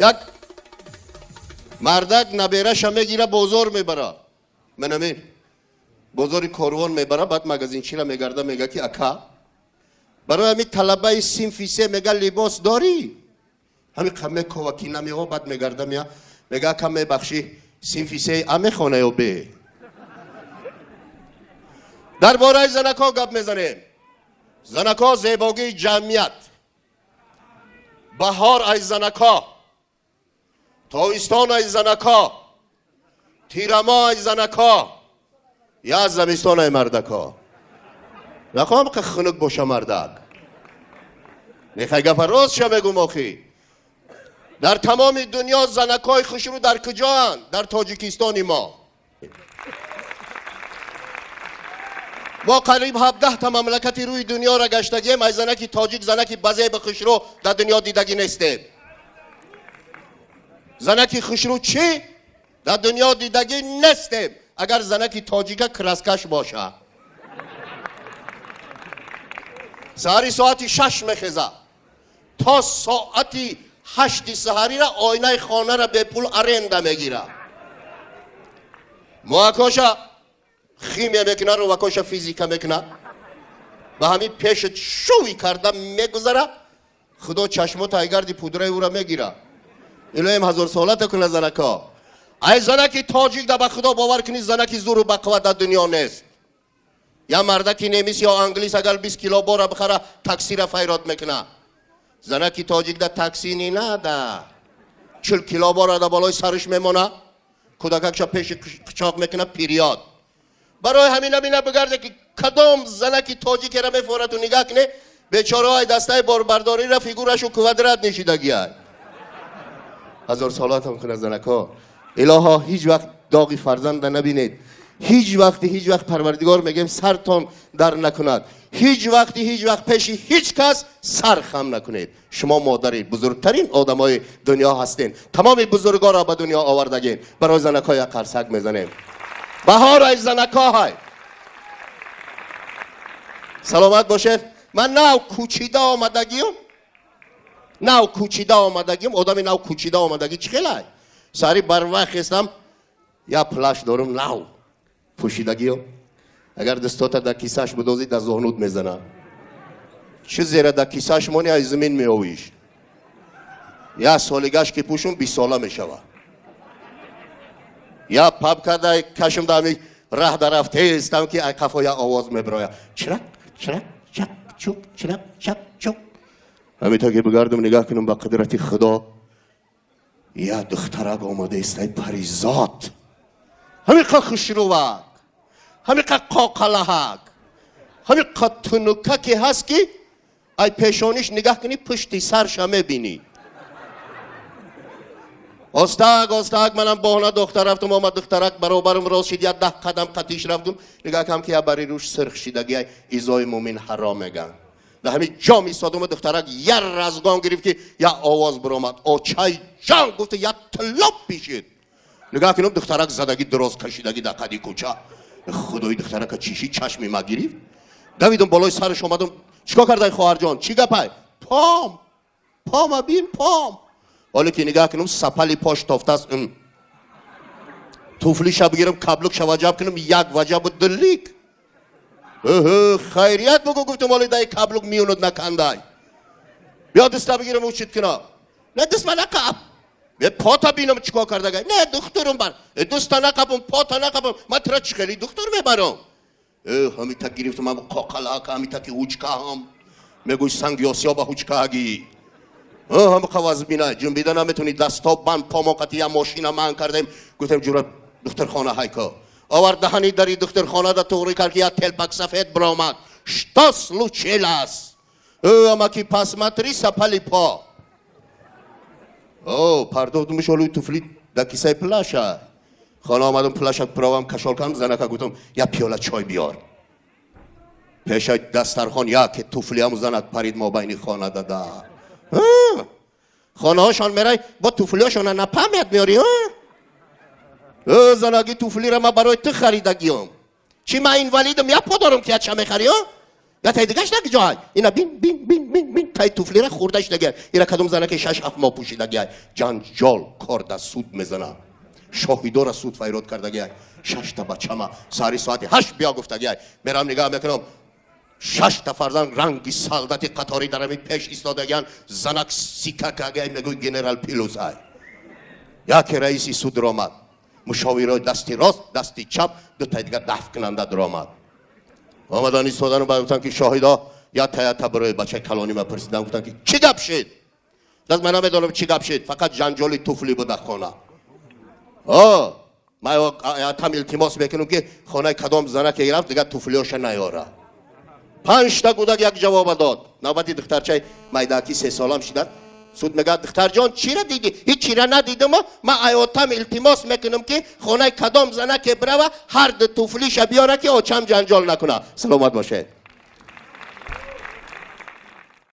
Як мардак набераша мегира, бозор мебара. Манамин бозори Корвон мебара, баъд магазинчира мегарда, мега ки ака, барои ҳамин талабаи синфи се, мега, либос дорӣ? Ҳами қа мекова ки намео, баъд мегарда мея, мега: ака, мебахшӣ, синфи се а мехона ё бе? Дар бораи занакҳо гап мезанем. Занакҳо зебогии ҷамъият. Баҳор ай занакҳо, тобистон ай занакҳо, тирамо ай занакҳо, я замистон ай мардакҳо. Нахоҳам ка хунук боша мардак. Нехай, гапа ростша мегум. Охи, дар тамоми дунё занакҳои хушрӯ дар куҷоанд? Дар Тоҷикистони мо. Мо қариб 17-та мамлакати рӯи дунёро гаштагием, ай занаки тоҷик занаки базеби хушрӯ дар дунё дидагӣ нестем. Занаки хушрӯ чӣ дар дунё дидагӣ нестем. Агар занаки тоҷика краскаш боша, саҳари соати 6 мехеза, то соати 8-и саҳарира оинаи хонара бепул аренда мегира. Муакоша химия мекуна, рувакоша физика мекуна, ба ҳамин пешат шӯй карда мегузара. Худо чашмота айгарди пудраи ӯра мегира. Илоҳим ҳазорсолата куна занако. Ай занаки тоҷик да, ба Худо бовар кунӣ, занаки зуру бақувват дар дунё нест. Я мардаки немис ё англис агар 20 кило бора бихара, таксира файрод мекуна. Занаки тоҷик да такси не надо. 40 кило бора да болои сараш мемона, кӯдакакша пеши қучоқ мекуна, пириёд. Барои ҳамина бина бигарде ки кадом занаки тоҷикера мефорату нигаҳ куне, бечораҳои дастаи борбардорира фигурашу квадрат нишидагиай. Ҳазорсолатон куна занакҳо. Илоҳо, ҳеҷ вақт доғи фарзанда набинед. Ҳеҷ вақти ҳеҷ вақт, Парвардигор мегем, сартон дар накунад. Ҳеҷ вақти ҳеҷ вақт пеши ҳеҷ кас сар хам накунед. Шумо модари бузургтарин одамои дунё ҳастен, тамоми бузургоро ба дунё овардагин. Барои занакҳо як қарсак мезанем. Баҳор ай занакҳо ҳай. Саломат бошед. Ман нав кӯчида омадагиюм, нав кӯчида омадагиюм. Одами нав кӯчида омадагӣ чӣ хелай? Сари барвақт хестам, я плащ дорум, нав пӯшидагиё. Агар дастота дар кисаш будозӣ, дар зоҳнуд мезана. Чӣ зера дар кисаш мони, аз замин меовиш. Я солигаш ки пӯшум, 20-сола мешава. Я папка да кашм, да ами раҳ дарафтестам ки ай қафо я овоз мебироя: чирак, чирак, чак, чук, чирак, чак, чук. Ҳамита ки бигардум, нигаҳ кунам, ба қудрати Худо, я духтарак омадаистай, паризод, ҳамиқа хушрувак, ҳамиқа қоқалаҳак, ҳамиқа тунукаке ҳаст ки ай пешониш нигаҳ кунӣ, пушти сарша мебинӣ. Остак остак манам боҳна духтар рафтум, омад, духтарак баробарам рост шид, як 10 қадам қатиш рафтум, нигаҳ кам ки я бари рӯш сирх шидагиай, изои мумин ҳаром меган. Дар ҳамин ҷо истодум, духтарак я разгон гирифт ки я овоз биромад: «Очай ҷон!» Гуфта, я тилоп пишид. Нигаҳ кунам, духтарак задагӣ, дароз кашидагӣ дар қади кӯча. Худои, духтарака чиши чашми ма гирифт. Давидум, болои сараш омадум: «Чикор кардай, хоҳарҷон, чӣ гапай?» «Пом, пома бин, пом». Ҳоле ки нигаҳ кунам, сапали пош тофтааст. Туфлиша бигирам, каблук ваҷаб кунам, як ваҷабу дилик. «Хайрият бугу», гуфтум, «оли дай каблук миюнуд накандай. Биё даста бигирам, учит кунам». «Не, даст ма нақаб, пота бинам, чикор кардагай». «Не, духтурум бар, дуста нақабум, пота нақабум, ман тура чӣ хели духтур мебарам?» Ҳамита гирифтум, ам қоқалака, ҳамита ки ҳучкаам мегӯй, санги осиёба ҳучкааги, ҳамақа вазбина, ҷунбида наметавонӣ, дасто банд, помоқати я мошина ман кардем. Гуфтем: «Ҷура, духтурхона ҳайко». Овард, даҳани дари духтурхона да туғри кард ки я телпак сафед биромад. «Что случилось?» «Амаки, посмотри сапали по». О, пардохтумиш, олуи туфли да кисаи плаша. Хона омадам, плаша провам кашол кардам, занака гуфтам: «Я пиёла чой биёр». Пеша дастархон як туфлиам занак парид мобайни хона дада. Хонаҳошон мерай, бо туфлиҳошона на память меёри. Занаги, туфлира ма барои ту харидагиём. Чӣ, ман инвалидам, як по дорам ки яча мехарӣ? Ятай дигаш на ҷоҳай. Ина бин, бин, бин, бин, бин, тай туфлира хурдаш дагай. Ира кадом занаки 6-7 моҳ пӯшидагай. Ҷанҷол корда суд мезана. Шоҳидора суд файрод кардагай. Шашта бачама саҳари соати 8 биё гуфтагай. Мерам, нигаҳ мекунам. Шашта фарзанд ранги солдати қаторӣ дар ҳамин пеш истодагиян. Занак сикакагай, мегӯй генерал Пилусай. Яке раиси суд омад. Мушовирои дасти рост, дасти чап, дутаи дигар дафт кунанда даромад. Омадан, истодану баъд гуфтанд, ки шоҳидо ята ята барои бачаи калони ма пурсидан, гуфтанд, ки чӣ гап шид? Даст ман намедонам чӣ гап шид, фақат ҷанҷоли туфли буда хона. О, ман ятам илтимос мекунам, ки хонаи кадом занаке рафт, дигар туфлиёша наёра. Панҷта кӯдак як ҷавоба дод. Навбати духтарчаи майдаки 3 солам шидад. Суд мегӯяд: «Духтарҷон, чира дидӣ?» «Ҳеҷ чира надидам. Ман аётам илтимос мекунам, ки хонаи кадом занаке бирава, ҳар ду туфлиша биёра, ки очам ҷанҷол накуна». Саломат бошед.